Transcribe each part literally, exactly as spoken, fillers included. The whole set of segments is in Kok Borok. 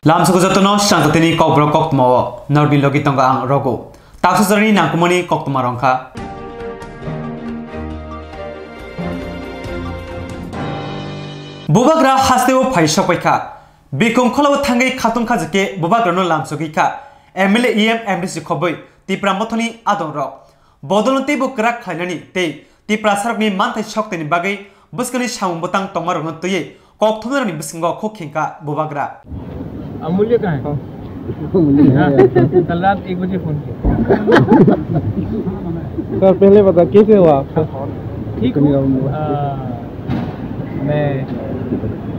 Lamsoko jotono swngchatini kokborok koktwmao norni logi tongo ang Rogo. Taksa jorani nangkukmani koktwma rwngkha. Bubagra hasteo phai sokpaikha. Bikhung kholao thangwi khatung khajikhe bubagrano lamsogwikha. M L A, E M, M D C khobwi Tipra mothoni adongrok. Bodolno teibo kwrak khlainani tei Tiprasarokni manthai sokteni bagwi bwskangni samung bwtang tongmarokno twiwi kokthumnairokni bwskango khuk khingkha bubagra. अमूल्य कहाँ है? हाँ, कल रात एक बजे फोन किया। सर, पहले बता, कैसे हुआ आपका? ठीक हूँ। अ, मैं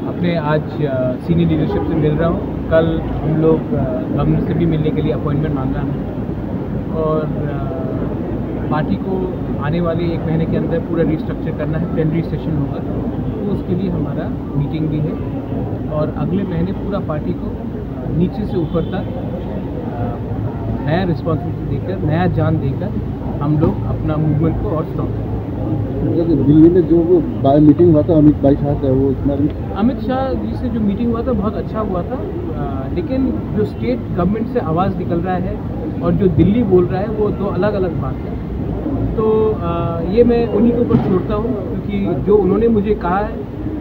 अपने आज, अ, सीनियर लीडरशिप से मिल रहा हूँ। कल हम लोग, अ, गवर्नर से भी मिलने के लिए अपॉइंटमेंट मांगा है। और, अ, पार्टी को आने वाले एक महीने के अंदर पूरा रिस्ट्रक्चर करना है, प्लेनरी सेशन होगा, तो उसके लिए हमारा मीटिंग भी है। और अगले महीने पूरा पार्टी को, अ, नीचे से ऊपर तक, अ, नया रिस्पॉन्सिबिलिटी देकर, नया जान देकर हम लोग अपना मूवमेंट को और स्ट्रॉन्ग करेंगे। जैसे दिल्ली में जो वो बाय मीटिंग हुआ था अमित भाई शाह से, वो इतना भी अमित शाह जी से जो मीटिंग हुआ था, बहुत अच्छा हुआ था, अ, लेकिन जो स्टेट गवर्नमेंट से आवाज़ निकल रहा है और जो दिल्ली बोल रहा है, वो दो अलग-अलग बात है। तो, अ, ये मैं उन्हीं के ऊपर छोड़ता हूँ, क्योंकि जो उन्होंने मुझे कहा है,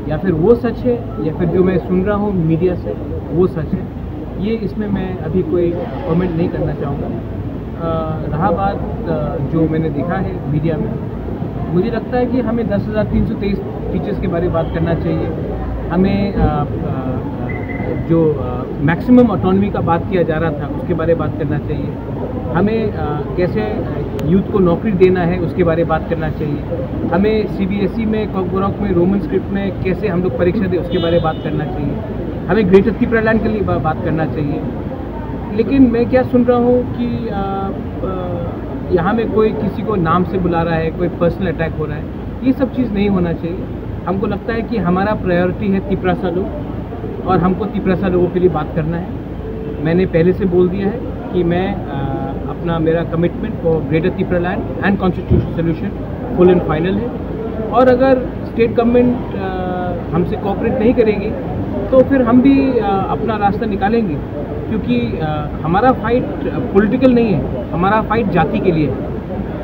या फिर वो सच है, या फिर जो मैं सुन रहा हूँ मीडिया से, वो सच है। ये, इसमें मैं अभी कोई कमेंट नहीं करना चाहूँगा। अ, रहा बात, अ, जो मैंने देखा है मीडिया में, मुझे लगता है कि हमें दस हज़ार तीन सौ तेईस टीचर्स के बारे में बात करना चाहिए। हमें, अ, अ, जो, अ, मैक्सिमम ऑटोनॉमी का बात किया जा रहा था, उसके बारे में बात करना चाहिए। हमें, अ, कैसे, अ, यूथ को नौकरी देना है, उसके बारे में बात करना चाहिए। हमें सीबीएसई में, कॉकबोरॉक में, रोमन स्क्रिप्ट में कैसे हम लोग परीक्षा दें, उसके बारे में बात करना चाहिए। हमें ग्रेटर तिप्रालैंड के लिए बा-, बात करना चाहिए। लेकिन मैं क्या सुन रहा हूँ कि, अ, अ, यहाँ में कोई किसी को नाम से बुला रहा है, कोई पर्सनल अटैक हो रहा है, ये सब चीज़ नहीं होना चाहिए। हमको लगता है कि हमारा प्रायोरिटी है तिपरासा लोग और हमको तिपरासा लोगों के लिए बात करना है। मैंने पहले से बोल दिया है कि मैं, अ, अपना, मेरा commitment for Greater Tipraland and constitutional solution full and final है। और अगर स्टेट गवर्नमेंट, अ, हमसे कोऑपरेट नहीं करेगी, तो फिर हम भी, अ, अपना रास्ता निकालेंगे, क्योंकि, अ, हमारा फाइट पॉलिटिकल नहीं है, हमारा फाइट जाति के लिए है।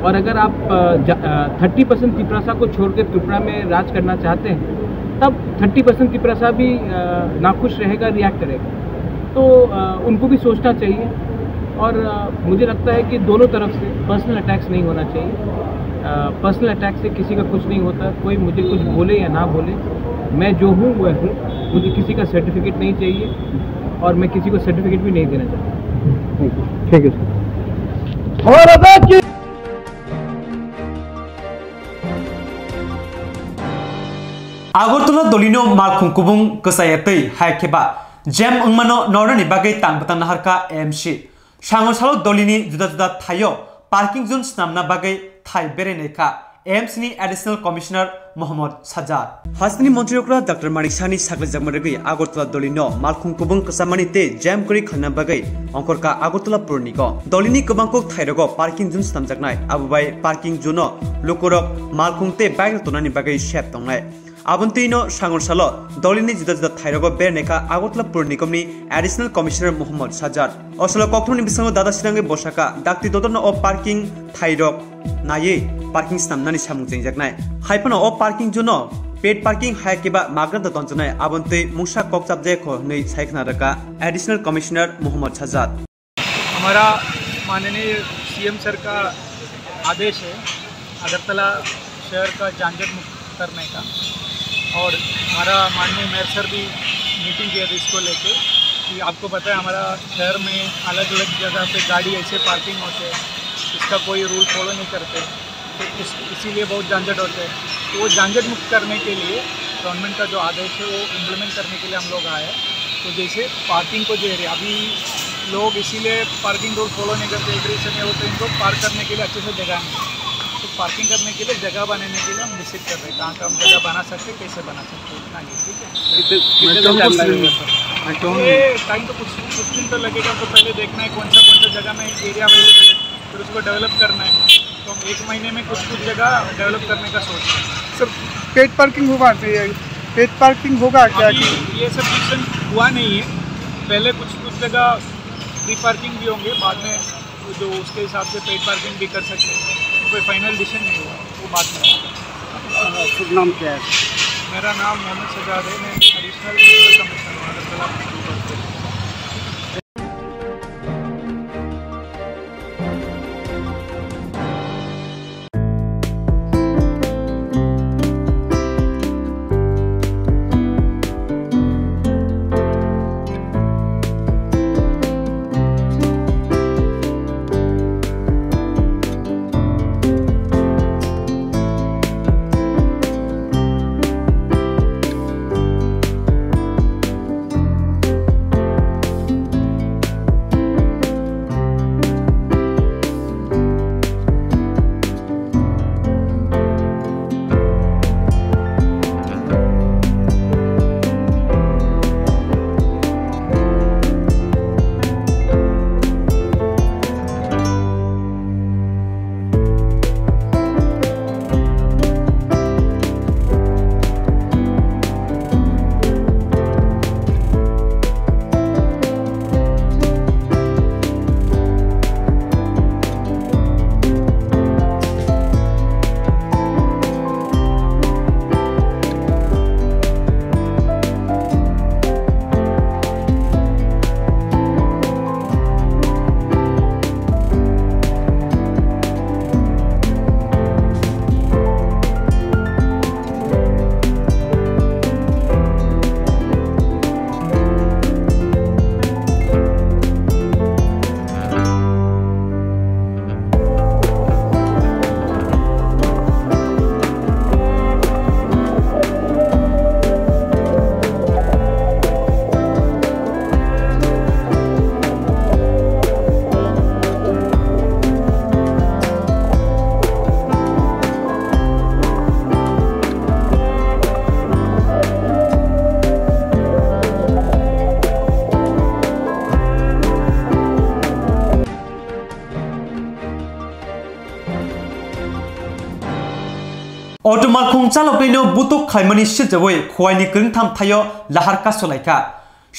और अगर आप, अ, जा-, अ, थर्टी परसेंट तिपरासा को छोड़ के त्रिपुरा में राज करना चाहते हैं, तब थर्टी परसेंट तिपरासा भी, अ, नाखुश रहेगा, रिएक्ट करेगा। तो, अ, उनको भी सोचना चाहिए। और, अ, मुझे लगता है कि दोनों तरफ से पर्सनल अटैक्स नहीं होना चाहिए। अ, पर्सनल अटैक से किसी का कुछ नहीं होता, कोई मुझे कुछ बोले या ना बोले, मैं जो हूँ वह हूँ। मुझे किसी का सर्टिफिकेट नहीं चाहिए और मैं किसी को सर्टिफिकेट भी नहीं देना चाहता। Thank you. Thank you, sir. Agartala dolino malkhung kubung kwchaya tei hai khe ba jam wngmano nornani bagwi tang bwtang naharkha M C. Sango salo dolini juda juda thaio parking zone snamna bagwi thai berwi naikha M C ni Additional Commissioner Mohammad Sajad. Hasteni Montri Okra Doctor Manik Sahni saklijakma rwgwi Agartala dolino malkhung kubung kwchamani tei jam kwrwi khanna bagwi ongkhorkha Agartala purnigo. Dolini kwbangkuk thairogo parking zone snamjaknai, abo bai parking zone-o lukurok malkhung tei bike tonani bagwi sep tongnai. Aboni twino sango salo dolini juda juda thairogo bernaikha Agartala purnikomni Additional Commissioner Mohammad Sajad. O salo kokthumni bwskango dada sinangwi bosakha, dakti dodorno o parking thairok naiwi parking snamnani samung chengjaknai. Hai phano o parking zone-o paid parking hai khe ba magranta tonjaknai, aboni twi mungsa kok chapjaya kho hwnwi sai khna rwkha Additional Commissioner Mohammad Sajad. हमारा माननीय CM sir का आदेश है अगरतला शहर का झंझट मुक्त करने का, और हमारा माननीय मेयर सर भी मीटिंग किया था इसको लेके कि आपको पता है हमारा शहर में अलग-अलग जगह पे गाड़ी ऐसे पार्किंग होते हैं, इसका कोई रूल फॉलो नहीं करते। तो इस, इसीलिए बहुत झंझट होते हैं। तो वो झंझट मुक्त करने के लिए गवर्नमेंट का जो आदेश है, वो इम्प्लीमेंट करने के लिए हम लोग आए हैं। तो जैसे पार्किंग को जो एरिया, अभी लोग इसीलिए पार्किंग रूल फॉलो नहीं करते, एग्रेशन में होते हैं, इनको पार्क करने के लिए अच्छे से जगह नहीं है। तो पार्किंग करने के लिए जगह बनाने के लिए हम विजिट कर रहे हैं, कहाँ कहाँ हम जगह बना सकते हैं, कैसे बना सकते हैं, इतना ही, ठीक है? कितने, कितने मैं दिन टाइम लगेगा, सर? मैं ये टाइम तो कुछ, कुछ दिन तो लगेगा, तो पहले देखना है कौन सा, कौन सा जगह में एरिया अवेलेबल है, फिर उसको डेवलप करना है। तो हम एक महीने में कुछ कुछ जगह डेवलप करने का सोच रहे हैं। सर, पेड पार्किंग होगा, ये पेड पार्किंग होगा क्या? अभी ये सब डिसीजन हुआ नहीं है, पहले कुछ कुछ जगह फ्री पार्किंग भी होंगे, बाद में जो उसके हिसाब से पेड पार्किंग भी कर सकते हैं। कोई फाइनल डिसीजन नहीं हुआ, वो बाद में होगा। शुभ नाम क्या है? मेरा नाम मोहम्मद सजाद है। मैं एडिशनल म्युनिसिपल कमिश्नर हूँ Agartala municipal corporation. Auto malkhung chaloknaino butok khlaimani siljawi Khwaini kwrwngtham thaio lahar kasolaikha.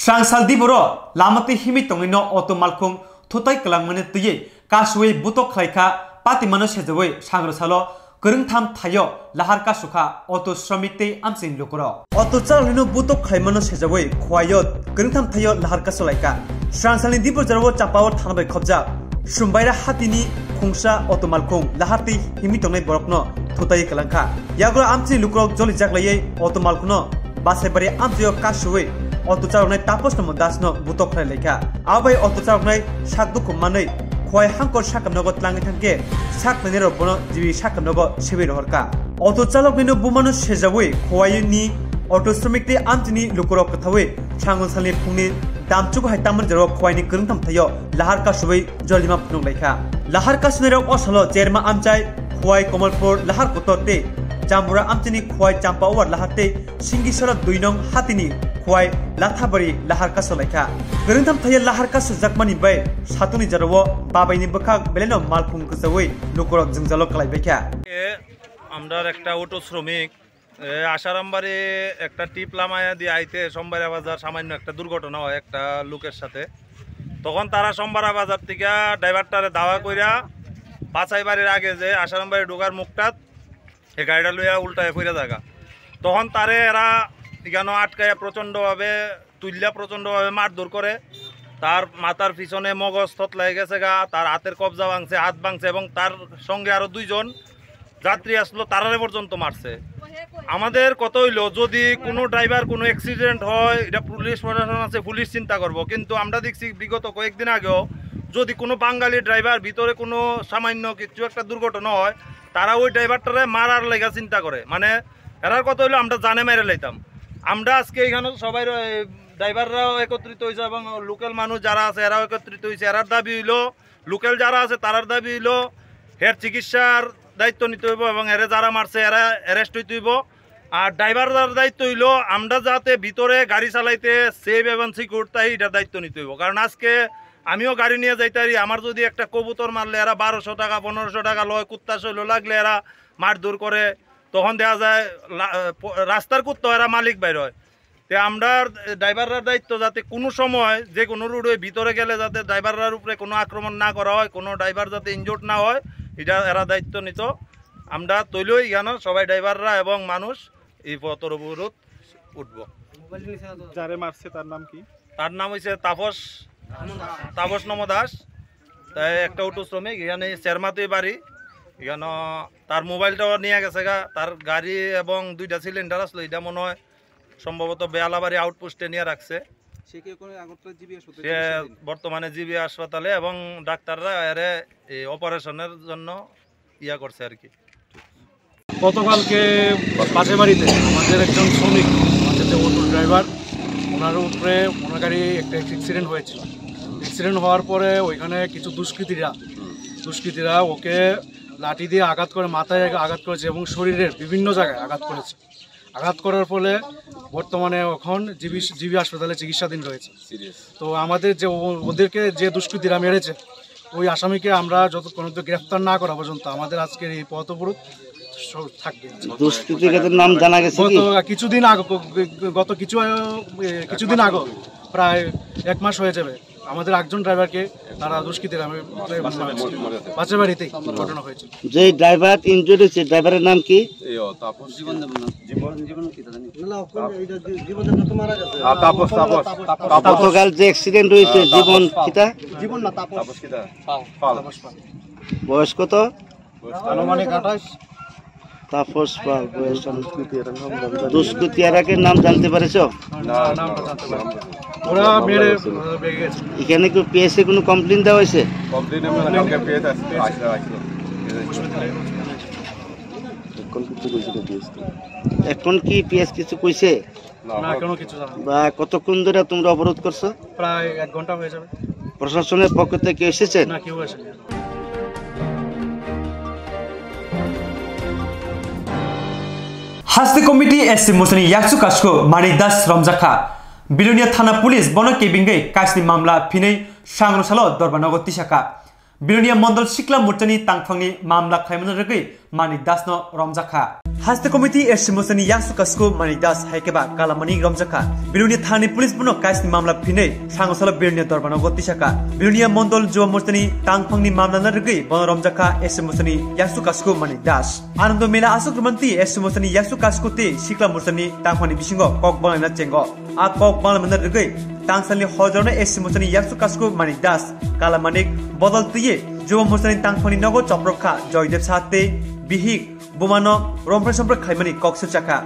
Srangsal diboro lama twi himwi tongnaino auto malkhung thutai kwlangmani twiwi kasui butok khlaikha, patimano sejawi sangrwsalo kwrwngtham thaio lahar kasukha auto sromik tei amchaini lukurok. Auto chaloknaino butok khlaimano sejawi Khwaio kwrwngtham thaio lahar kasolaikha. Srangsalni dibor jorao chapao thana bai khobjak Sumbaira hatini khungsa auto malkhung lahar twi himwi tongnai borokno thutai kwlangkha. Yagulo amchaini lukurok jolijak laiwi auto malkhungno Basaibari amchaio kasui auto chaloknai Taposno Dasno butok khlai laikha. Abai auto chaloknai sak dukhu manwi Khwai hangkor sakhamnogo tlangwi thangkhe saknainirok bono jibi sakhamnogo sewi rohorkha. Auto chaloknaino bumano sejawi Khwaini auto sromik tei amchaini lukurok kwthawi Sangwlsalni phungni damchugo hai tamoni jorao Khwaini kwrwngtham thaio lahar kasui jolima phunuk laikha. Lahar kasunairok o salo Cherma amchai, Khwai Komolpur lahar kotor tei Jambura amchaini Khwai Champa Over lahar tei Singisora dui nong hatini Khwai Lathabari lahar kasolaikha. Kwrwngtham thaio lahar kasujakmani bai satungni jorao babaini bwkhak beleno malkhung kwchawi lukurok jwngjalo kwlaibaikha. এ, আমরার একটা অটো শ্রমিক, এ, আশারামবাড়ি একটা টিপ লামাইয়া দিয়ে আইতে সোমবাইরা বাজার সামান্য একটা দুর্ঘটনা হয় একটা লোকের সাথে। তখন তারা সোমবাইরা বাজার থেকে ড্রাইভারটারে দাওয়া কইরা বাসাই বাড়ির আগে যে আশারামবাড়ি ঢোকার মুখটাত এই গাড়িটা লইয়া উল্টায় পড়ে জায়গা। তখন তারে এরা এখানে আটকাইয়া প্রচণ্ডভাবে তুললা, প্রচণ্ডভাবে মারধর করে। তার মাথার পিছনে মগজ থতলাই গেছে গা, তার হাতের কবজা ভাঙছে, হাত ভাঙছে এবং তার সঙ্গে আরো দুইজন যাত্রী আসলো, তারারে পর্যন্ত মারছে। আমাদের কথা হইলো, যদি কোনো ড্রাইভার কোনো অ্যাক্সিডেন্ট হয়, এটা পুলিশ প্রশাসন আছে, পুলিশ চিন্তা করবো। কিন্তু আমরা দেখছি বিগত কয়েকদিন আগেও যদি কোনো বাঙালি ড্রাইভার ভিতরে কোনো সামান্য কিছু একটা দুর্ঘটনা হয়, তারা ওই ড্রাইভারটারে মারার লেগা চিন্তা করে। মানে, এরার কথা হইলো আমরা জানে মেরে লাইতাম। আমরা আজকে এখানে সবাই র-, এই ড্রাইভাররাও একত্রিত হয়েছে এবং লোকাল মানুষ যারা আছে এরাও একত্রিত হয়েছে। এরার দাবি হইলো, লোকাল যারা আছে তারার দাবি হইলো, এর চিকিৎসার দায়িত্ব নিতে হইব এবং এরে যারা মারছে এরা অ্যারেস্ট হইতে হইব। আর ড্রাইভাররার দায়িত্ব হইলো আমরা যাতে ভিতরে গাড়ি চালাইতে সেফ এবং সিকিউর তাই এটার দায়িত্ব নিতে হইব। কারণ আজকে আমিও গাড়ি নিয়ে যাইতে পারি, আমার যদি একটা কবুতর মারলে এরা বারোশো টাকা, পনেরোশো টাকা লয়, কুত্তা শৈল লাগলে এরা মারধর করে, তখন দেখা যায় লা-, প-, রাস্তার কুত্তা এরা মালিক বাইর হয়। তে আমরা ড্রাইভাররার দায়িত্ব যাতে কোনো সময় যে কোনো রোডে ভিতরে গেলে যাতে ড্রাইভাররার উপরে কোনো আক্রমণ না করা হয়, কোনো ড্রাইভার যাতে ইনজুর্ড না হয়, এটা এরা দায়িত্ব নিত। আমরা তৈলই কেন সবাই ড্রাইভাররা এবং মানুষ এই পথর অবরোধ উঠবো। যারে মারছে তার নাম কি? তার নাম হইছে তাপস, তাপস নম দাস। তাই একটা অটো শ্রমিক, এখানে চেরমাতুই বাড়ি। এখানে তার মোবাইলটাও নিয়ে গেছে গা, তার গাড়ি এবং দুইটা সিলিন্ডার আসলো, এটা মনে হয় সম্ভবত বেয়ালাবাড়ি আউটপোস্টে নিয়ে রাখছে। সে কি এখন আগরতলা জিবি হাসপাতালে সে চিকিৎসাধীন? বর্তমানে জিবি হাসপাতালে এবং ডাক্তাররা এরে এই অপারেশনের জন্য ইয়া করছে আর কি। গতকালকে বাসেবাড়িতে আমাদের একজন শ্রমিক, আমাদের যে অটো ড্রাইভার, ওনার উপরে, ওনার গাড়ি একটা অ্যাক্সিডেন্ট হয়েছিল। অ্যাক্সিডেন্ট হওয়ার পরে ওইখানে কিছু দুষ্কৃতীরা, দুষ্কৃতীরা ওকে লাঠি দিয়ে আঘাত করে, মাথায় আঘাত করেছে এবং শরীরের বিভিন্ন জায়গায় আঘাত করেছে। আঘাত করার ফলে বর্তমানে এখন জিবি, জিবি হাসপাতালে চিকিৎসাধীন রয়েছে। সিরিয়াস। তো আমাদের যে ও-, ওদেরকে যে দুষ্কৃতীরা মেরেছে, ওই আসামিকে আমরা যতক্ষণ পর্যন্ত গ্রেফতার না করা পর্যন্ত আমাদের আজকের এই পথ অবরোধ স-, থাকবে। দুষ্কৃতীদের নাম জানা গেছে কি? গত কিছুদিন আগে, গ-, গ-, গত কিছু, এ, কিছুদিন আগে, প্রায় এক মাস হয়ে যাবে, আমাদের একজন ড্রাইভারকে তারা দুষ্কৃতীরা মে-, বাসেবাড়িতেই ঘটনা হয়েছে। যে ড্রাইভার ইনজুর্ড হয়েছে, ড্রাইভারের নাম কি? এই ও, তাপস। জীবন দেবনাথ। জীবন? জীবন কি জানি? না, না, ওখানে এটা জী-, জীবন দেবনাথ তো মারা গেছে। আ, তাপস, তাপস। তাপস। গতকাল যে অ্যাক্সিডেন্ট হয়েছে, আ, জীবন তাপস পাল। কিতা? জীবন না, তাপস। তাপস কিতা? পাল। পাল। তাপস পাল। বয়স কত? আনুমানিক আঠাশ। তাপস পাল বয়স। দুষ্কৃতী এরা নাম জানতে পারেছো? না, নামটা জানতে পারিনি। ওরা মেরে, আহ, বেরিয়ে গেছে। এখানে কি পিএসএ কোনো কমপ্লেন দেওয়া হয়েছে? কমপ্লেন আমরা কালকে পেয়ে আসছি, আসলে আসলো। এখন কিছু কইছে না পিএস? এখন কি পিএস কিছু কইছে? না, না, কোনো কিছু জানা নেই। বা কতক্ষণ ধরে তোমরা অবরোধ করছো? প্রায় এক ঘন্টা হয়ে যাবে। প্রশাসনের পক্ষ থেকে কেউ এসেছেন? না, কেউ আসেনি। Haste committee S C Mosani Yaksu Kasko Manik Das romjakha. Bilonia thana police bono kebingwi kaisni mamla phinwi sangno salo Dorbanogo tisakha. Bilonia Mondol Sikla Morchani tangphangni mamla khlaimano rwgwi Manik Das no romjakha. Haste committee S C Mosani Yaksu Kasko Manik Das hai khe ba Kalamanik romjakha. Bilonia thani police bono kaisni mamla phinwi sangno salo Bilonia Dorbanogo tisakha. Bilonia Mondol Juwa Morchani tangphangni mamla no rwgwi bono romjakha S C Mosani Yaksu Kasko Manik Das. Anando Mela aswk rwmani S C Mosani Yaksu Kasko tei Sikla Morchani tangphangni bisingo kok banglaina chengo. A kok banglaimano rwgwi tangsalni hojorno S C Mosani Yaksu Kasko Manik Das, Kalamanik, bodol twiwi Juwa Morchani tangphangni nogo choprok kha Joydev Saha tei bihik bumano romphrai somphrai khlaimani kok swchakha.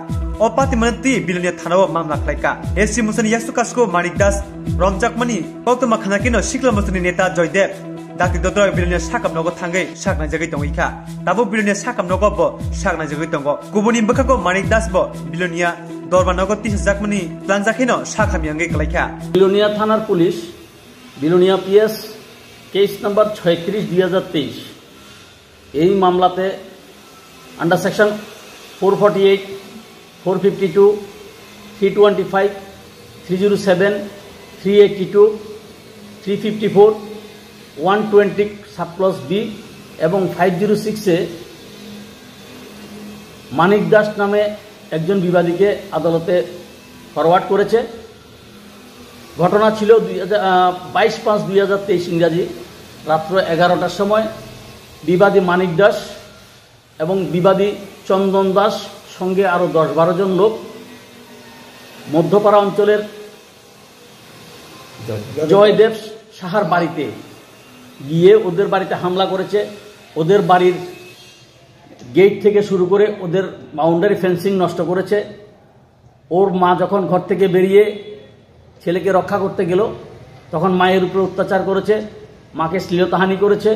O patimano twi Bilonia thanao mamla khlaikha. S C Mosani Yaksu Kasko Manik Das romjakmani koktwma khna kheno Sikla Morchani neta Joydev dakti dodroi Bilonia sakam nogo thangwi saknaijagwi tongwi kha. Tabuk Bilonia sakam nogo bo saknaijagwi tongo. Kubuni bwkhago Manik Das bo Bilonia Dorbanogo tisajakmani tlangjak hino sak hamya wngwi kwlaikha. Belonia থানার police, Belonia PS, case number ছয়ত্রিশ দুই হাজার তেইশ। এই মামলাতে under section four forty eight, four fifty two, three twenty five, three zero seven, three eighty two, three fifty four, one twenty subclause B এবং five zero সিক্সে মানিক দাস নামে একজন বিবাদীকে আদালতে ফরওয়ার্ড করেছে। ঘটনা ছিল দুই হাজার, আহ, বাইশ পাঁচ দুই হাজার তেইশ ইংরাজি রাত্র এগারোটার সময় বিবাদী মানিক দাস এবং বিবাদী চন্দন দাস সঙ্গে আরও দশ বারো জন লোক মধ্যপাড়া অঞ্চলের জয়দেব সাহার বাড়িতে গিয়ে ওদের বাড়িতে হামলা করেছে। ওদের বাড়ির গেট থেকে শুরু করে ওদের বাউন্ডারি ফেন্সিং নষ্ট করেছে। ওর মা যখন ঘর থেকে বেরিয়ে ছেলেকে রক্ষা করতে গেল, তখন মায়ের উপরে অত্যাচার করেছে, মাকে শ্লীলতাহানি করেছে।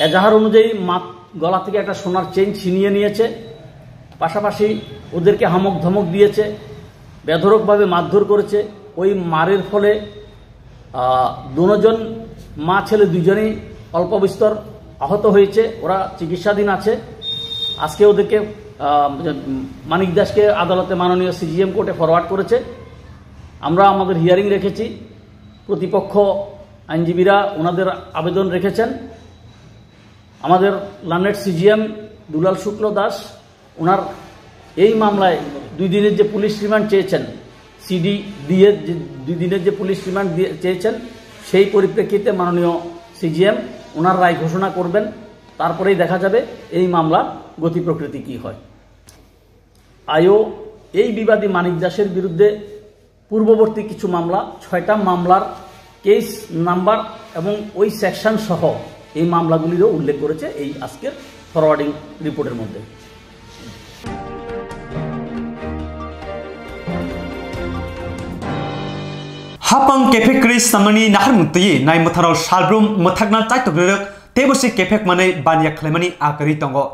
এজাহার অনুযায়ী মা গলা থেকে একটা সোনার চেইন ছিনিয়ে নিয়েছে, পাশাপাশি ওদেরকে হামক ধমক দিয়েছে, বেধড়কভাবে মারধর করেছে। ওই মারের ফলে আহ, দুজন, মা ছেলে দুজনেই অল্প বিস্তর আহত হয়েছে, ওরা চিকিৎসাধীন আছে। আজকে ওদেরকে, আহ, মানিক দাসকে আদালতে মাননীয় সিজিএম কোর্টে ফরওয়ার্ড করেছে। আমরা আমাদের হিয়ারিং রেখেছি, প্রতিপক্ষ আইনজীবীরা ওনাদের আবেদন রেখেছেন। আমাদের লার্নেড সিজিএম দুলাল শুক্ল দাস ওনার এই মামলায় দুই দিনের যে পুলিশ রিমান্ড চেয়েছেন, সিডি দিয়ে যে দুই দিনের যে পুলিশ রিমান্ড দিয়ে চেয়েছেন, সেই পরিপ্রেক্ষিতে মাননীয় সিজিএম ওনার রায় ঘোষণা করবেন। তারপরেই দেখা যাবে এই মামলার গতি প্রকৃতি কি হয়। আইও এই বিবাদী মানিক দাসের বিরুদ্ধে পূর্ববর্তী কিছু মামলা, ছয়টা মামলার কেস নাম্বার এবং ওই সেকশন সহ এই মামলাগুলিরও উল্লেখ করেছে এই আজকের ফরওয়ার্ডিং রিপোর্টের মধ্যে। Hapang kephek kwrwi snamnani naharmung twiwi nai mwtharok salbrum mwthakna chaitoknwirwk teibo se kephek manwi baniya khlaimani akwrwi tongo.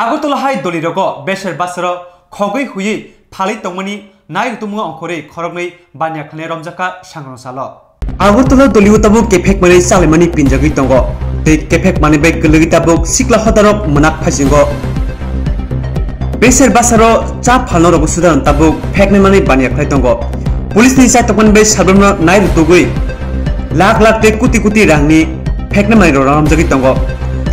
Agartala hai dolirogo beser basaro khogwi huiwi phalwi tongmani nai rwtwmung ongkhorwi khoroknwi baniya khlainai romjakha sangrong salo. Agartala dolio tabuk kephek manwi chalaimani pinjagwi tongo. Tei kephek manwi bai kwlwgwi tabuk sikla hodarok mwnak phaisingo. Beser basaro cha phalno rogo sudan tabuk pheknai manwi baniya khlai tongo. Police ni chaitokmani bai salbrumno nai rwtugwi lakh lakh tei koti koti rangni pheknai manwi rok ramjagwi tongo.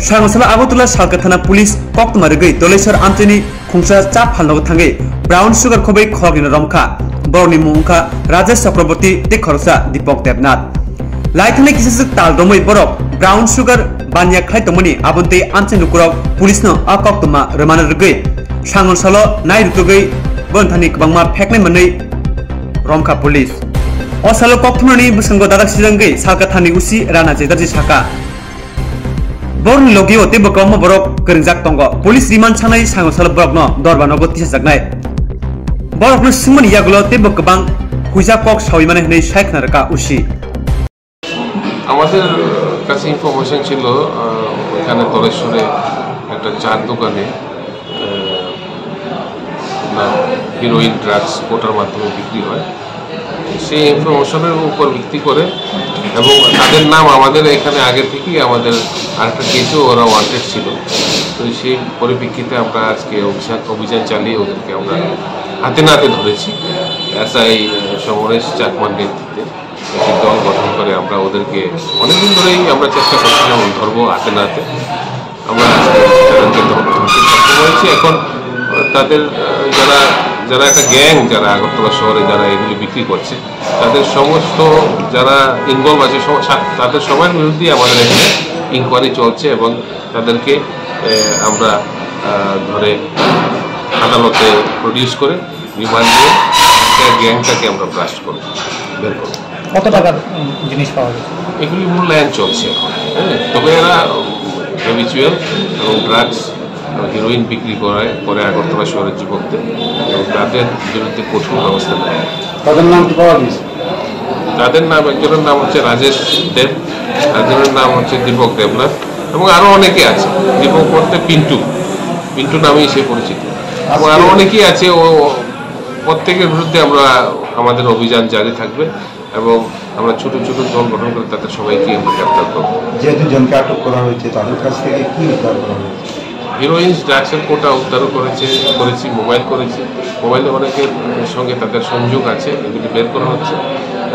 Sangrong salo Agartala Salka thana police koktwma rwgwi Doleswar amchaini khungsa cha phalnogo thangwi brown sugar khobwi khoroknwino romkha. Borokni mung wngkha Rajesh Chakraborty tei khoroksa Deepak Debnath. Lai thangwi kisaswk tal romwi borok brown sugar baniya khlai tongmani, aboni tei amchai lukurok police no a koktwma rwmani rwgwi sangrong salo nai rwtugwi boroni thani kwbangma pheknai manwi romkha police. O salo koktwmani bwskango dadak sijangwi Salka thani usi Rana Chatterjee saka. Borokni logio teibo kwbangma borok kwrwngjak tongo. Police remand sanai sangrong salo borokno dorba nogo tisajaknai. Borokno swngmani yagulo teibo kwbang huijak kok sawi mani hwnwi sai khna rwkha usi. আমাদের কাছে ইনফরমেশন ছিল, আহ, ওখানে দলেশ্বরে একটা চার দোকানে, আহ, আপনার heroine drugs কোটার মাধ্যমে বিক্রি হয়। সেই ইনফরমেশনের উপর ভিত্তি করে এবং তাদের নাম আমাদের এখানে আগে থেকেই আমাদের আরেকটা কেসেও ওরা ওয়ান্টেড ছিল। তো সেই পরিপ্রেক্ষিতে আমরা আজকে অভিযান, অভিযান চালিয়ে ওদেরকে আমরা হাতে নাতে ধরেছি। এসআই সমরেশ চাকমার নেতৃত্বে একটি দল গঠন করে আমরা ওদেরকে অনেকদিন ধরেই আমরা চেষ্টা করছিলাম ধরবো হাতে নাতে। আমরা আজকে তাদেরকে ধরতে সক্ষম হয়েছি। এখন তাদের, আহ, যারা, যারা একটা গ্যাং, যারা আগরতলা শহরে যারা এগুলি বিক্রি করছে, তাদের সমস্ত যারা ইনভলভ আছে, সব-, সা-, তাদের সবার বিরুদ্ধেই আমাদের এখানে ইনকোয়ারি চলছে এবং তাদেরকে, আহ, আমরা, আহ, ধরে আদালতে প্রডিউস করে রিমান্ড নিয়ে গ্যাংটাকে আমরা ব্রাস্ট করব, বের করব। কত টাকার, উম, জিনিস পাওয়া গেছে? এগুলি মূল্যায়ন চলছে এখন, হ্যাঁ। তবে এরা, উম, হ্যাবিচুয়াল এবং ড্রাগস এবং হিরোইন বিক্রি করে, করে আগরতলা শহরের যুবকদের, এবং তাদের বিরুদ্ধে কঠোর ব্যবস্থা নেওয়া হবে। তাদের নাম কি পাওয়া গেছে? তাদের নাম, একজনের নাম হচ্ছে রাজেশ দেব, একজনের নাম হচ্ছে দীপক দেবনাথ, এবং আরও অনেকে আছে। দীপক বলতে পিন্টু, পিন্টু নামেই সে পরিচিত। এবং আরও আজকে অনেকেই আছে, ও, ও প্রত্যেকের বিরুদ্ধে আমরা, আমাদের অভিযান জারি থাকবে এবং আমরা ছোট ছোট দল গঠন করে তাদের সবাইকে আমরা গ্রেপ্তার করব। যে দুজনকে আটক করা হয়েছে, তাদের কাছ থেকে কি উদ্ধার করা হয়েছে? হিরোইন ড্রাগসের কোটা উদ্ধার করেছে, করেছি, মোবাইল করেছি। মোবাইলে অনেকের সঙ্গে তাদের সংযোগ আছে, এগুলি বের করা হচ্ছে।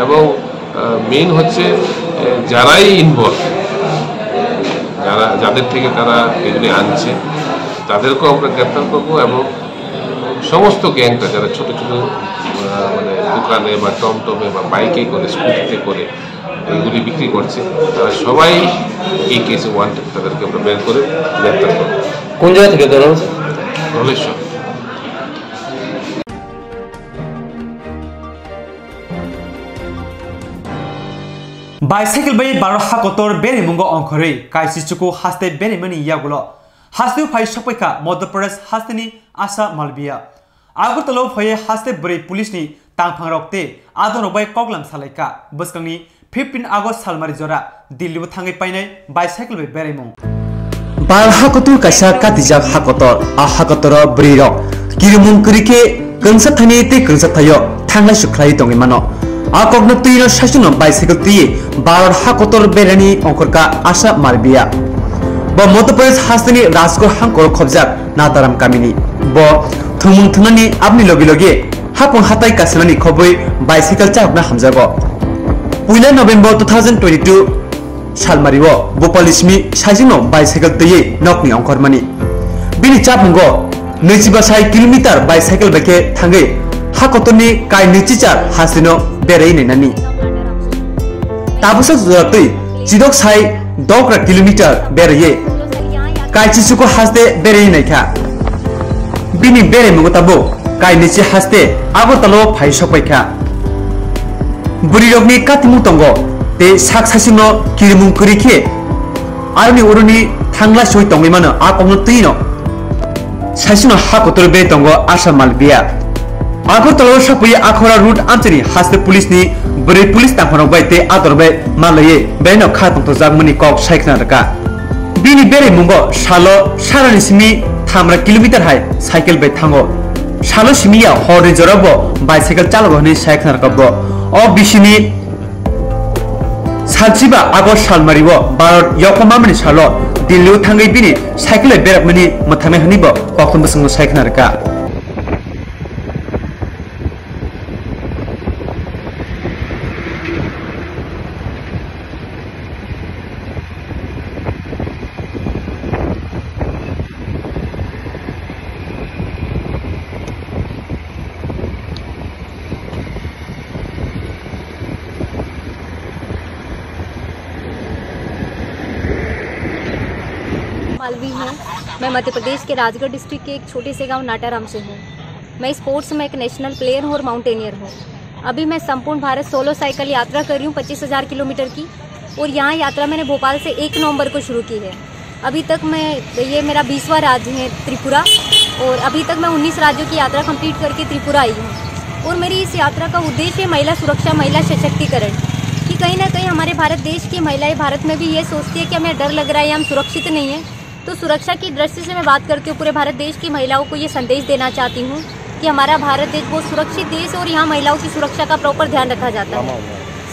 এবং, আহ, মেইন হচ্ছে, আহ, যারাই ইনভলভ, যারা, যাদের থেকে তারা এগুলি আনছে, তাদেরকেও আমরা গ্রেপ্তার করব এবং সমস্ত গ্যাংটা যারা ছোট ছোট, আহ, মানে দোকানে বা টমটমে বা বাইকে করে, স্কুটিতে করে এগুলি বিক্রি করছে, তারা সবাই এই কেসে ওয়ান্টেড, তাদেরকে আমরা বের করে গ্রেপ্তার করব। কোন জায়গা থেকে ধরা হয়েছে? Dhaleshwar. Bicycle bai Bharat hakotor beraimungo ongkhorwi kaisi chuku haste beraimani yagulo hasteo phai sokpaikha Madhya Pradesh hasteni Asha Malviya. Agartala o phaiwi haste bwrwi police ni tangphangrok tei adongrok bai koklam salaikha. Bwskangni fifteen August salmari jora Delhi o thangwi painai bicycle bai beraimung. Bal hakotor kaisa katijak hakotor, a hakotoro bwrwirok kirimung kwrwi khe kwngsa thani tei kwngsa thaio thanglai sukhlai tongwi mano. A kokno twino saichungno bicycle twiwi Bharat hakotor berani ongkhorkha Asha Malviya. Bo Madhya Pradesh hasteni Rajkot hangkoro khobjak Nadaram kamini. Bo thwngmung thwngnani aboni logi logi hapung hatai kasinani khobwi bicycle chahokna hamjago. Puila November two thousand twenty-two salmario Bhopal ni simi saichungno bicycle twiwi nokni ongkhormani. Bini chapmungo nwichiba sai kilometer bicycle bai khe thangwi Hakotorni kainwi chichar hasteno berwi nainani. Tabuksa jora twi chidok sai dogra kilometer berwi kaichichuku haste berwi naikha. Bini beraimungo tabuk kainwi chi haste Agartala-o phai sokpaikha. Bwrwirokni katimung tongo tei sak saichungno kirimung kwrwi khe aroni uroni thangla soi tongwi mano a kokno twino. Saichungno ha kotor be tongo Asha Malviya. Agartala-o sapui Akhora road amchini haste police ni bwrwi police tangphano bai tei ador bai malaiwi beno kha tongthokjakmani kok sai khna rwkha. Bini beraimungo salo sarani simi thamra kilometer hai cycle bai thango. Salo simi ya horni jorabo bicycle chalogo hwnwi sai khna rwkha bo. O bisini Salchiba August salmario Bharat yokma mamani salo Delhi-o thangwi bini cycle bai berakmani mwthangnai hwnwi bo koktwma bwskango sai khna rwkha. Malvi हूँ। मैं मध्य प्रदेश के राजगढ़ डिस्ट्रिक्ट के एक छोटे से गांव नाटाराम से हूँ। मैं स्पोर्ट्स में एक नेशनल प्लेयर हूँ और माउंटेनियर हूँ। अभी मैं संपूर्ण भारत सोलो साइकिल यात्रा कर रही हूँ पच्चीस हज़ार किलोमीटर की, और यहाँ यात्रा मैंने भोपाल से एक नवंबर को शुरू की है। अभी तक मैं, ये मेरा बीसवाँ राज्य है त्रिपुरा, और अभी तक मैं उन्नीस राज्यों की यात्रा कंप्लीट करके त्रिपुरा आई हूँ। और मेरी इस यात्रा का उद्देश्य है महिला सुरक्षा, महिला सशक्तिकरण, कि कहीं ना कहीं हमारे भारत देश की महिलाएं भारत में भी ये सोचती है कि हमें डर लग रहा है या हम सुरक्षित नहीं है। तो सुरक्षा की दृष्टि से मैं बात करती हूँ, पूरे भारत देश की महिलाओं को ये संदेश देना चाहती हूँ कि हमारा भारत देश बहुत सुरक्षित देश है और यहाँ महिलाओं की सुरक्षा का प्रॉपर ध्यान रखा जाता है।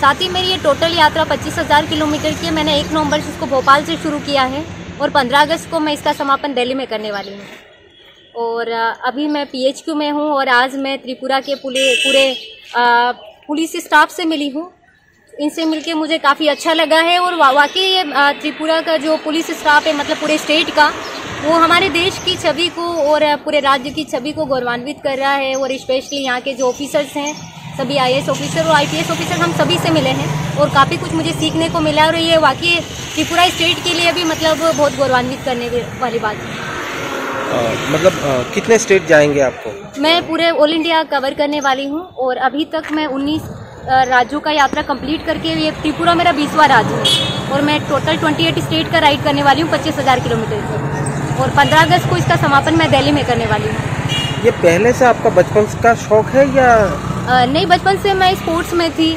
साथ ही मेरी ये टोटल यात्रा पच्चीस हज़ार किलोमीटर की है। मैंने एक नवंबर से इसको भोपाल से शुरू किया है और पन्द्रह अगस्त को मैं इसका समापन दिल्ली में करने वाली हूँ। और, अ, अभी मैं पीएचक्यू में हूँ और आज मैं त्रिपुरा के पुले-, पूरे, अ, पुलिस स्टाफ से मिली हूँ। इनसे मिलके मुझे काफ़ी अच्छा लगा है और वा-, वाकई ये, अ, त्रिपुरा का जो पुलिस स्टाफ है, मतलब पूरे स्टेट का, वो हमारे देश की छवि को और, अ, पूरे राज्य की छवि को गौरवान्वित कर रहा है। और स्पेशली यहाँ के जो ऑफिसर्स हैं, सभी आईएएस ऑफिसर और आईपीएस ऑफिसर, हम सभी से मिले हैं और काफ़ी कुछ मुझे सीखने को मिला। और ये वाकई त्रिपुरा स्टेट के लिए भी, मतलब, बहुत गौरवान्वित करने वाली बात है। अ, मतलब, अ, कितने स्टेट जाएंगे आपको? मैं पूरे ऑल इंडिया कवर करने वाली हूँ और अभी तक मैं उन्नीस, अ, राज्यों का यात्रा कंप्लीट करके ये त्रिपुरा मेरा बीसवाँ राज्य है और मैं टोटल ट्वेंटी एट स्टेट का राइड करने वाली हूँ पच्चीस हज़ार किलोमीटर की, और पन्द्रह अगस्त को इसका समापन मैं दिल्ली में करने वाली हूँ। ये पहले से आपका बचपन का शौक है या? अ, नहीं, बचपन से मैं स्पोर्ट्स में थी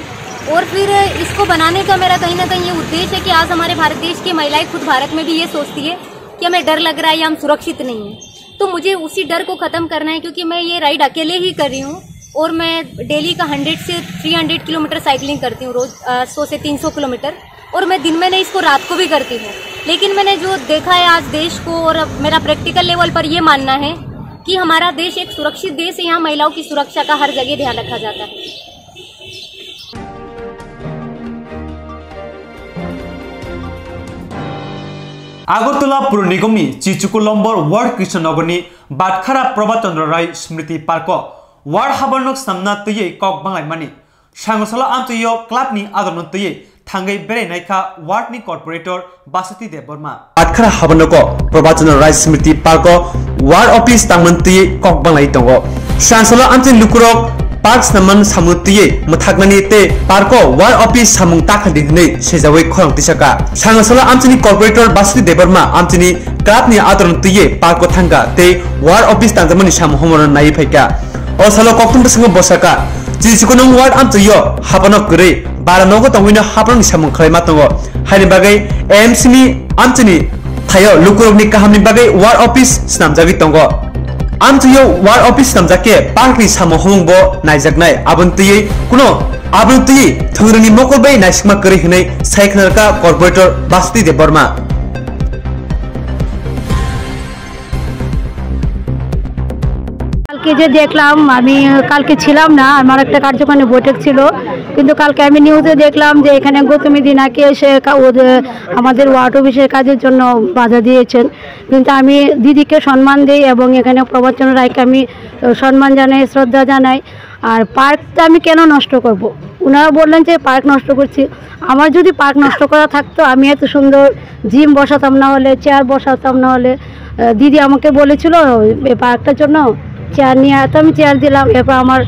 और फिर इसको बनाने का मेरा कहीं ना कहीं ये उद्देश्य है कि आज हमारे भारत देश की महिलाएं खुद भारत में भी ये सोचती है कि हमें डर लग रहा है या हम सुरक्षित नहीं है। तो मुझे उसी डर को ख़त्म करना है, क्योंकि मैं ये राइड अकेले ही कर रही हूँ और मैं डेली का हंड्रेड से थ्री हंड्रेड किलोमीटर साइकिलिंग करती हूँ रोज़, अ, सौ से तीन सौ किलोमीटर। और मैं दिन में नहीं, इसको रात को भी करती हूँ। लेकिन मैंने जो देखा है आज देश को, और अब मेरा प्रैक्टिकल लेवल पर ये मानना है कि हमारा देश एक सुरक्षित देश है, यहाँ महिलाओं की सुरक्षा का हर जगह ध्यान रखा जाता है। Agartala Pur Nigomni Chichuku Lombor Ward Krishnanagarni Batkhara Prabhat Chandra Rai Smriti Parko Ward habarnok snamna twiwi kok banglaimani. Sangasalo amtwio clubni adorno twiwi thangwi berai naikha wardni corporator Basati Debbarma. Batkhara habarnogo Prabhat Chandra Rai Smriti Parko ward office tangmani twiwi kok banglai tongo. Sangasalo amtwi lukurok park snamman samung twiwi mwthaknani tei parko ward office samung takhaldi hwnwi swijawi khorang tisaka. Sangasalo amtwini corporator Basati Debbarma amtwini clubni adorno twiwi parko thangkha tei ward office tangjakmani samung homono naiwi phaikha. O salo koktwma bwskango bosaka, Chichuku nung ward amtwio haphano kwrwi bara nogo tongwino haphanokni samung khlaima tongo. Haini bagwi A M C ni amchini thaio lukurokni kahamni bagwi ward office swnamjagwi tongo. Amtwio ward office swnamjak khe parkni samung humung bo naijaknai. Aboni twiwi kuno, aboni twiwi thwngrwngni mokol bai naisikma kwrwi hwnwi sai khna rwkha corporator Basati Debbarma. साल কি যে দেখলাম, আমি কালকে ছিলাম না, আমার একটা কার্যক্রমে বৈঠক ছিল, কিন্তু কালকে আমি নিউজে দেখলাম যে এখানে গৌতমী দি নাকি এসে কা-, ওদের, আমাদের ওয়ার্ড অফিসের কাজের জন্য বাধা দিয়েছেন। কিন্তু আমি দিদিকে সম্মান দিই এবং এখানে প্রভাতচন্দ্র রায়কে আমি, আহ, সম্মান জানাই, শ্রদ্ধা জানাই। আর পার্কটা আমি কেন নষ্ট করব? ওনারা বললেন যে পার্ক নষ্ট করছি। আমার যদি পার্ক নষ্ট করা থাকতো, আমি এত সুন্দর জিম বসাতাম, না হলে চেয়ার বসাতাম, না হলে, আহ, দিদি আমাকে বলেছিল এই পার্কটার জন্য চেয়ার নিয়ে, তো আমি চেয়ার দিলাম। এরপর আমার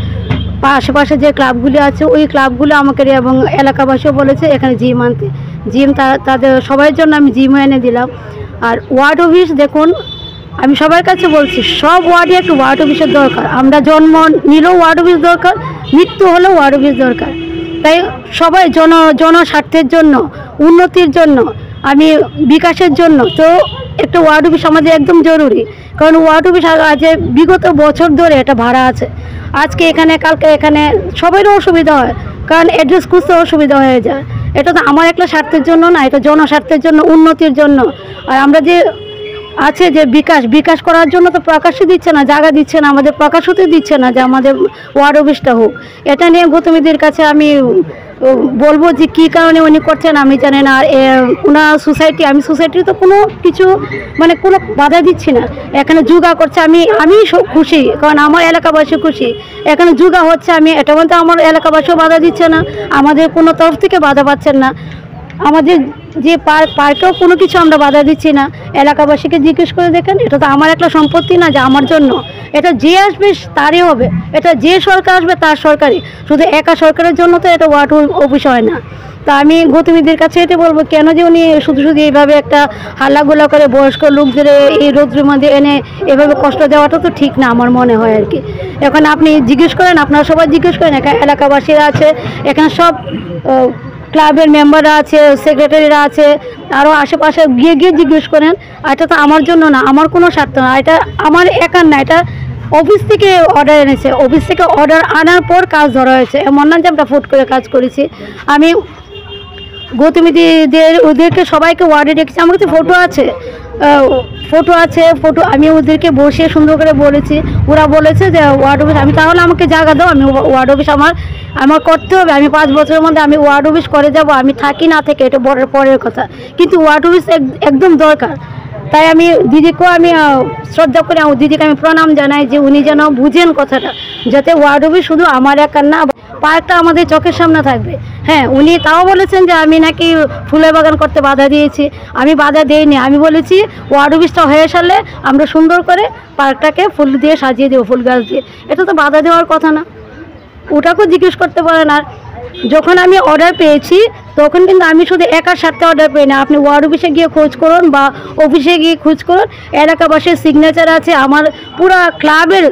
পা-, আশেপাশে যে ক্লাবগুলি আছে, ওই ক্লাবগুলো আমাকে রে-, এবং এলাকাবাসীও বলেছে এখানে জিম আনতে, জিম তা-, তাদের সবার জন্য আমি জিমও এনে দিলাম। আর ওয়ার্ড অফিস দেখুন, আমি সবার কাছে বলছি, সব ওয়ার্ডে একটা ওয়ার্ড অফিসের দরকার। আমরা জন্ম নিলেও ওয়ার্ড অফিস দরকার, মৃত্যু হলেও ওয়ার্ড অফিস দরকার। তাই সবাই জন-, জনস্বার্থের জন্য, উন্নতির জন্য, আমি বিকাশের জন্য তো একটা ওয়ার্ড অফিস আমাদের একদম জরুরি। কারণ ওয়ার্ড অফিস আ-, আজ বিগত বছর ধরে এটা ভাড়া আছে। আজকে এখানে, কালকে এখানে, সবারও অসুবিধা হয়, কারণ অ্যাড্রেস খুঁজতে অসুবিধা হয়ে যায়। এটা তো আমার একটা স্বার্থের জন্য না, এটা জনস্বার্থের জন্য, উন্নতির জন্য। আর আমরা যে আছে যে বিকাশ, বিকাশ করার জন্য তো প্রকাশই দিচ্ছে না, জায়গা দিচ্ছে না, আমাদের প্রকাশ হতে দিচ্ছে না যে আমাদের ওয়ার্ড অফিসটা হোক। এটা নিয়ে গৌতমীদের কাছে আমি, উম, বলবো যে কী কারণে উনি করছেন আমি জানি না। আর, এ, ওনার সোসাইটি, আমি সোসাইটির তো কোনো কিছু, মানে, কোনো বাধা দিচ্ছি না। এখানে যোগা করছে, আমি, আমি স-, খুশি, কারণ আমার এলাকাবাসী খুশি। এখানে যোগা হচ্ছে, আমি এটা বলতে আমার এলাকাবাসীও বাধা দিচ্ছে না, আমাদের কোনো তরফ থেকে বাধা পাচ্ছেন না। আমাদের যে পার্ক, পার্কেও কোনো কিছু আমরা বাধা দিচ্ছি না। এলাকাবাসীকে জিজ্ঞেস করে দেখেন, এটা তো আমার একটা সম্পত্তি না যে আমার জন্য, এটা যে আসবে তারই হবে, এটা যে সরকার আসবে তার সরকারই। শুধু একা সরকারের জন্য তো এটা ওয়ার্ড অফিস হয় না। তো আমি গৌতমীদের কাছে এটা বলবো, কেন যে উনি শুধু শুধু এইভাবে একটা হাল্লাগুলা করে বয়স্ক লোকদের এই রৌদ্রের মধ্যে এনে এভাবে কষ্ট দেওয়াটা তো ঠিক না আমার মনে হয় আর কি। এখন আপনি জিজ্ঞেস করেন, আপনারা সবাই জিজ্ঞেস করেন, এখানে এলাকাবাসীরা আছে, এখানে সব, আহ, ক্লাবের মেম্বাররা আছে, সেক্রেটারিরা আছে, আরও আশেপাশে গিয়ে গিয়ে জিজ্ঞেস করেন। আর এটা তো আমার জন্য না, আমার কোনো স্বার্থ না, এটা আমার একার না, এটা অফিস থেকে অর্ডার এনেছে, অফিস থেকে অর্ডার আনার পর কাজ ধরা হয়েছে। এমন না যে আমরা ফুট করে কাজ করেছি। আমি গৌতমীদের, ওদেরকে সবাইকে ওয়ার্ডে ডেকেছি, আমার কাছে ফটো আছে, আহ, ফটো আছে, ফটো আমি ওদেরকে বসে সুন্দর করে বলেছি। ওরা বলেছে যে ওয়ার্ড অফিস, আমি তাহলে আমাকে জায়গা দাও, আমি ওয়া-, ওয়ার্ড অফিস আমার, আমার করতে হবে। আমি পাঁচ বছরের মধ্যে আমি ওয়ার্ড অফিস করে যাব, আমি থাকি না থাকি এটা বড় পরের কথা, কিন্তু ওয়ার্ড অফিস এক-, একদম দরকার। তাই আমি দিদিকেও আমি, আহ, শ্রদ্ধা করি, আমার দিদিকে আমি প্রণাম জানাই যে উনি যেন বুঝেন কথাটা, যাতে ওয়ার্ড অফিস শুধু আমার একার না, পার্কটা আমাদের চোখের সামনে থাকবে। হ্যাঁ, উনি তাও বলেছেন যে আমি নাকি ফুলের বাগান করতে বাধা দিয়েছি। আমি বাধা দেইনি, আমি বলেছি ওয়ার্ড অফিসটা হয়ে সারলে আমরা সুন্দর করে পার্কটাকে ফুল দিয়ে সাজিয়ে দেবো, ফুল গাছ দিয়ে। এটা তো বাধা দেওয়ার কথা না, ওটাকেও জিজ্ঞেস করতে পারেন। আর যখন আমি অর্ডার পেয়েছি, তখন কিন্তু আমি শুধু একার স্বার্থে অর্ডার পেয়ে না, আপনি ওয়ার্ড অফিসে গিয়ে খোঁজ করুন বা অফিসে গিয়ে খোঁজ করুন, এলাকাবাসীর সিগনেচার আছে, আমার পুরা ক্লাবের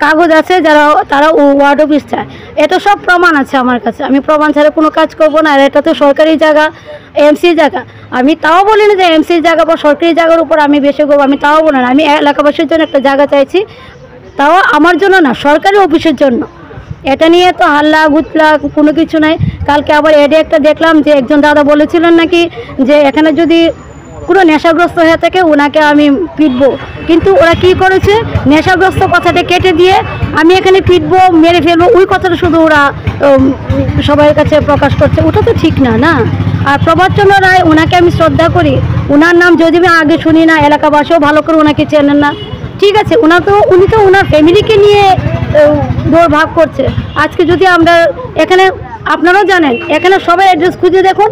কাগজ আছে, যারা, তারা ও ওয়ার্ড অফিস চায়। এটা সব প্রমাণ আছে আমার কাছে, আমি প্রমাণ ছাড়া কোনো কাজ করব না। আর এটা তো সরকারি জায়গা, এমসি জায়গা। আমি তাও বলি না যে এমসি জায়গা বা সরকারি জায়গার উপর আমি বেশি করবো, আমি তাও বলি না। আমি এলাকাবাসীর জন্য একটা জায়গা চাইছি, তাও আমার জন্য না, সরকারি অফিসের জন্য। এটা নিয়ে তো হাল্লা গুতলা কোনো কিছু নাই। কালকে আবার এডে একটা দেখলাম যে একজন দাদা বলেছিলেন নাকি যে এখানে যদি কোনো নেশাগ্রস্ত হয়ে থাকে ওনাকে আমি পিটবো, কিন্তু ওরা কি করেছে, নেশাগ্রস্ত কথাটা কেটে দিয়ে আমি এখানে পিটবো, মেরে ফেলবো, ওই কথাটা শুধু ওরা, উম, সবার কাছে প্রকাশ করছে। ওটা তো ঠিক না, না? আর প্রভাতচন্দ্র রায়, ওনাকে আমি শ্রদ্ধা করি, ওনার নাম যদি আমি আগে শুনি না, এলাকাবাসীও ভালো করে ওনাকে চেনেন না, ঠিক আছে, ওনার তো, উনি তো ওনার ফ্যামিলিকে নিয়ে, আহ, দৌড়ভাগ করছে। আজকে যদি আমরা এখানে, আপনারাও জানেন, এখানে সবার অ্যাড্রেস খুঁজে দেখুন,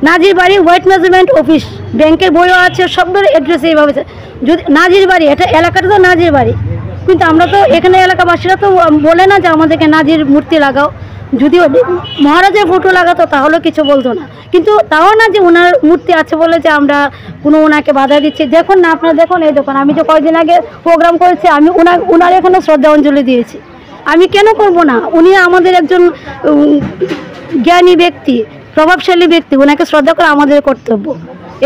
নাজির বাড়ি ওয়েট ম্যানেজমেন্ট অফিস, ব্যাংকের বইও আছে, সবগুলোর অ্যাড্রেস এইভাবে আছে। যদি নাজির বাড়ি, এটা এলাকাটা তো নাজির বাড়ি, কিন্তু আমরা তো এখানে এলাকাবাসীরা তো, উম, বলে না যে আমাদেরকে নাজির মূর্তি লাগাও। যদিও মহারাজের ফটো লাগাতো তাহলেও কিছু বলতো না, কিন্তু তাও না যে ওনার মূর্তি আছে বলে যে আমরা কোনো ওনাকে বাধা দিচ্ছি। দেখুন না, আপনারা দেখুন, এই দেখুন, আমি যে কয়দিন আগে প্রোগ্রাম করেছি, আমি ওনার, ওনার এখানে শ্রদ্ধাঞ্জলি দিয়েছি। আমি কেন করব না? উনি আমাদের একজন, উম, জ্ঞানী ব্যক্তি, প্রভাবশালী ব্যক্তি, ওনাকে শ্রদ্ধা করা আমাদের কর্তব্য।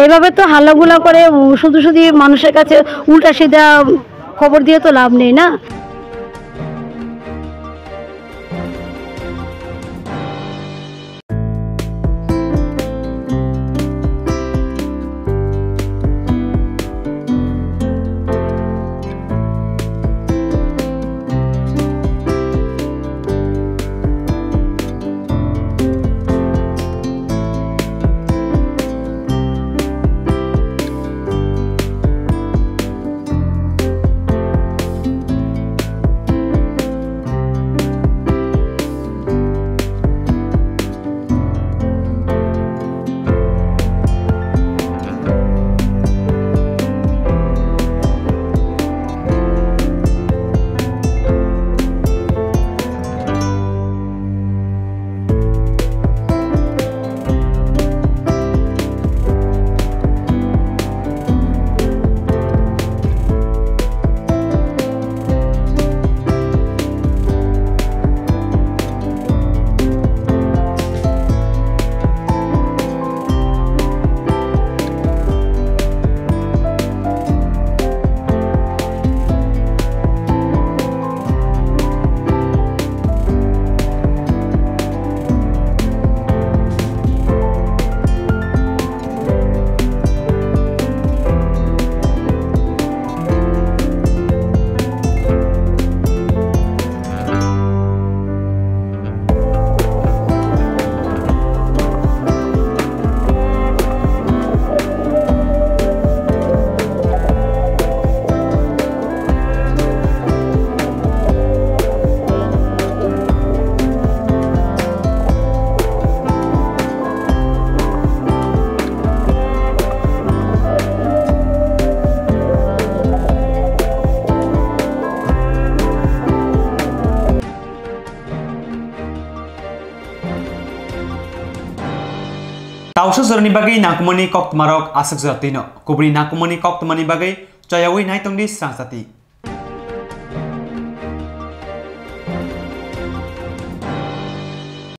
এইভাবে তো হাল্লাগুলা করে, উম, শুধু শুধু মানুষের কাছে উল্টা সিধা খবর দিয়ে তো লাভ নেই না। Tausa jorani bagwi nangkukmani koktwmarok aswk jora twino. Kubuni nangkukmani koktwmani bagwi choyawi naitongdi srang chati.